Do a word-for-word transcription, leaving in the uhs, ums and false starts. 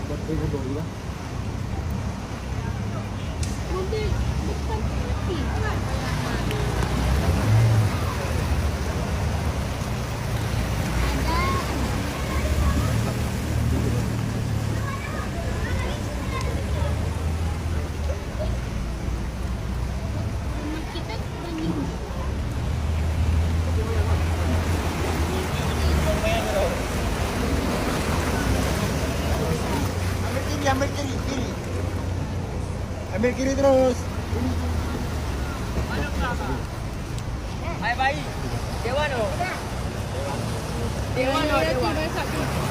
Buat ribu dua lah. Ambil kiri, ambil kiri, kiri. Ambil kiri terus. Hai, baik. Dewan, oh. Dewan, oh, Dewan.